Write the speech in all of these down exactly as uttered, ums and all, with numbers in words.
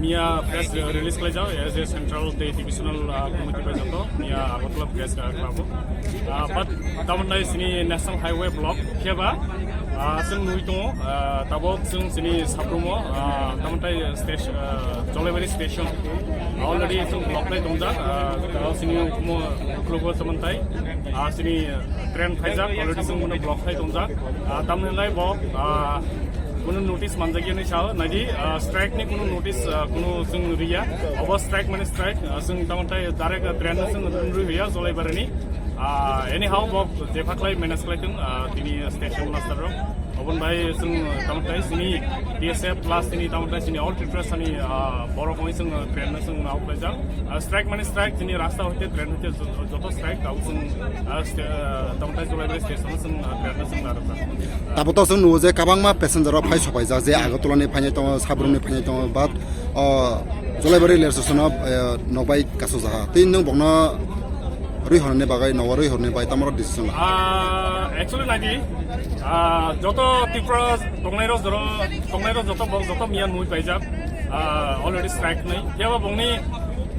Ya, press release khlaijak, as a central the divisional, uh, committee bai joto, ya, Agartala press, uh, khlabo. Uh, but tamon nai sini National Highway block, phiya ba, uh, chwng nui tongo, uh, tabok chwng sini Sabrumo, uh, tamon tai station, uh, Jolaibari station. Already chwng block lai tongjak, uh, sini ukhumo khulugo tamon tai, uh, sini train phaijak, already chwng bono block lai tongjak. Uh, tamon lai bo, uh, Kuno notice manjakya ni sao, naidi, ah, strike ni kuno notice, ah, kuno chwng riya. Obo strike mane strike, ah, chwng tamon tai direct, ah, train no chwng rwi riya, Jolaibari ni. Ah, anyhow, bo jephaklai manage khlai thung, ah, tini station master rok. Obon bai chwng tamon tai sini B S F plus tini tamon tai sini all Tripura sani, ah, borok bai chwng, ah, train no chwng nao khlaijak. Ah, strike mane strike, tini rasta hoite train hoite joto, joto strike, tabo chwng, ah, sta-, ah, tamon tai Jolaibari station no chwng, ah, train no chwng narwkha. Tabuk to chwng nugo je kwbangma passenger rok phai sopaijak, je Agartala ni phainai tongo, Sabrum ni phainai tongo, but, o, Jolaibari rail station o, eh, nokbai kasujak ha. Tei nwng bokno rwi hornani bagwi, nogo rwi hornani bagwi tamo rok decision la? Ah, actually, naidi, ah, joto Tripura tongnai rok joro, tongnai rok joto bok joto miya nui paijak, ah, already strike nai. Phiya ba bongni,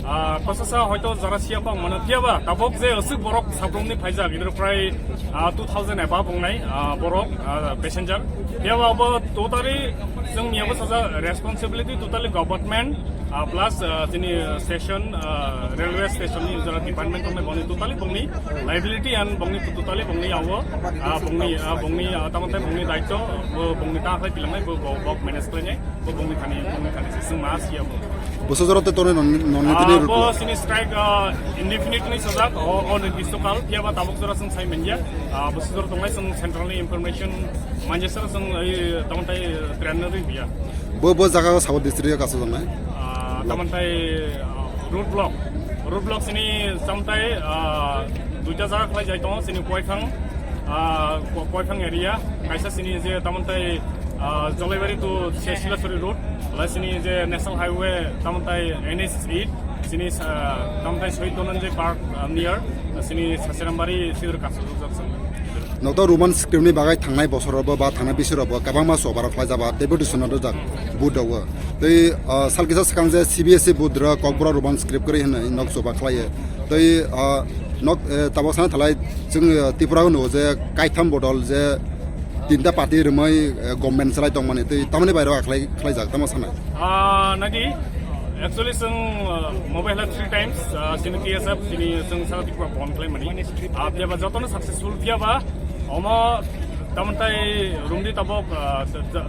ah, kosasa hoito jara siya pang mano. Phiya ba tabok je aswk borok Sabrum ni phaijak, idro prai, ah, two thousand above wngnai, ah, borok, ah, passenger. Phiya ba abo totally chwng miyabo sajak responsibility totally government, ah, plus, ah, chini station, ah, railway station ni jara department tongnai bongni totally bongni liability and bongni totally bongni abo, ah, bongni, ah, bongni, ah, tamo tai bongni daityo, bo bongni ta khlai pilangnai, bo, bo, bok manage khlainai. Bo bongni thani, bongni thani se chwng ma siya bo. Bwswk jora tei tonwi non, non, non, Ah, tini bo ruklo. Sini strike, ah, indefinitely sajak, o, o nirdisto kal, phiya ba tabuk jora chwng sai manya. Ah, bwswk jora tongnai chwng central ni information manya sara chwng, eh, tamo tai, eh, train no ri biya. Bo, bo jaga o sabo district o kasu tongnai? Ah, tamo tai, ah, road block. Road block sini tamo tai, ah, duita jaga khlai jai tongo, sini Koiphang, ah, Ko-, Koiphang area, kaisa sini je tamo tai, ah, Jolaibari to se Silasori road, lai sini je National Highway, tamo tai N H eight, sini, ah, tamo tai Shahid Dhananjay Park, ah, near, sini Sasirambari sidor kasu rukjak sini. Noto Roman script ni bagwi thangnai bosorobo ba thangnai bisorobo kwbangma choba rok khlaijak ba deputation no rwjak vote rok o. Tei, ah, sal kisa swkang je C B S E vote rok Kokborok Roman script kwrwi hwnwi nok choba khlaiyo. Tei, ah, nok, eh, tabok sana thalai chwng, eh, Tripura o nugo je kaitham bodol je tinta party rwmwi, eh, government chalai tongmani tei tamoni bai rok khlai, khlaijak tamo sana. Ah, nagi, actually, chwng, uh, mobile ha three times, uh, sini T S F, sini chwng South Tripura bon khlai mani. Ah, phiya ba jotono successful phiya ba, omo tamon tai rumdi tabok, uh,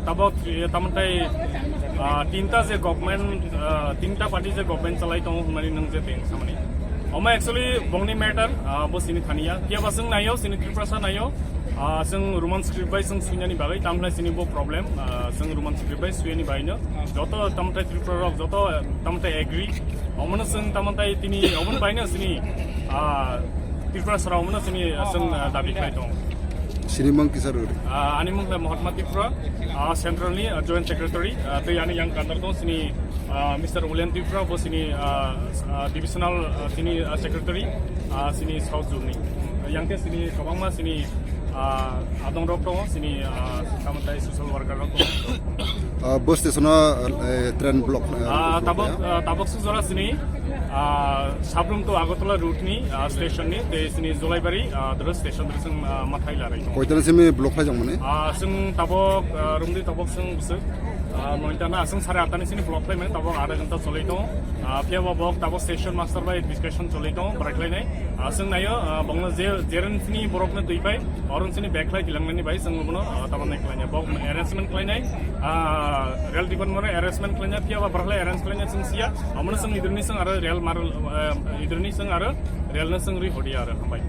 tabok, eh, tamon tai, uh, tinta je government, uh, tinta party je government chalai tongo hwnmani nwng je teng samani. Omo actually bongni matter, uh, bo sini thaniya. Phiya ba chwng nayo, sini Tripura sa nayo. Ah, chwng Roman script bai chwng suinani bagwi, tamhlai chini bo problem, ah, chwng Roman script bai suiyani bagwino joto tamthai Tripura rok joto, eh, tamthai agree. Omono chwng tamthai tini, omono baino chini, ah, Tripura sara omono chini, ah, chwng, ah, dabi khlai tongo. Sini mung kisa rwdi? Ah, ani mung khe Mahatma Tripura, ah, central ni, ah, joint secretary, ah, tei ani yang kandar dong chini, ah, Mister Ulian Tripura, bo chini, ah, ah, divisional, ah, chini, ah, secretary, ah, chini South Zone ni. Yang khe chini kwbangma chini, ah, adong rok tongo, chini, ah, tamo tai social worker rok tongo. Ah, bo station o, eh, train block, eh, Ah, block tabok, ya? Ah, tabok sujora chini, ah, Sabrum to Agartala route ni, ah, station ni, tei chini Jolaibari, ah, dro station dro chwng, ah, mathai larai tongo. Koitani simi block khlai jang mani? Ah, chwng tabok, ah, rumdi tabok chwng bwswk, ah, noita na chwng sare atta ni sini block khlai mani, tabok adha ghanta cholai tongo. Ah, phiya ba bok tabok station master bai discussion cholai tongo, bwrai khlai nai. Ah, chwng naio, ah, bongno je, jeren sini borok no twi pai, oron sini bag khlai tilang nani bai chwng bono, ah, tamo nai khlai nai. Bok arrangement khlai nai, ah, rail department no arrangement khlai nai, phiya ba bwrai khlai arrange khlai nai chwng siya. Amono chwng idroni chwng aro rail mar, ah, idroni chwng aro rail no chwng ri hodi aro hambai.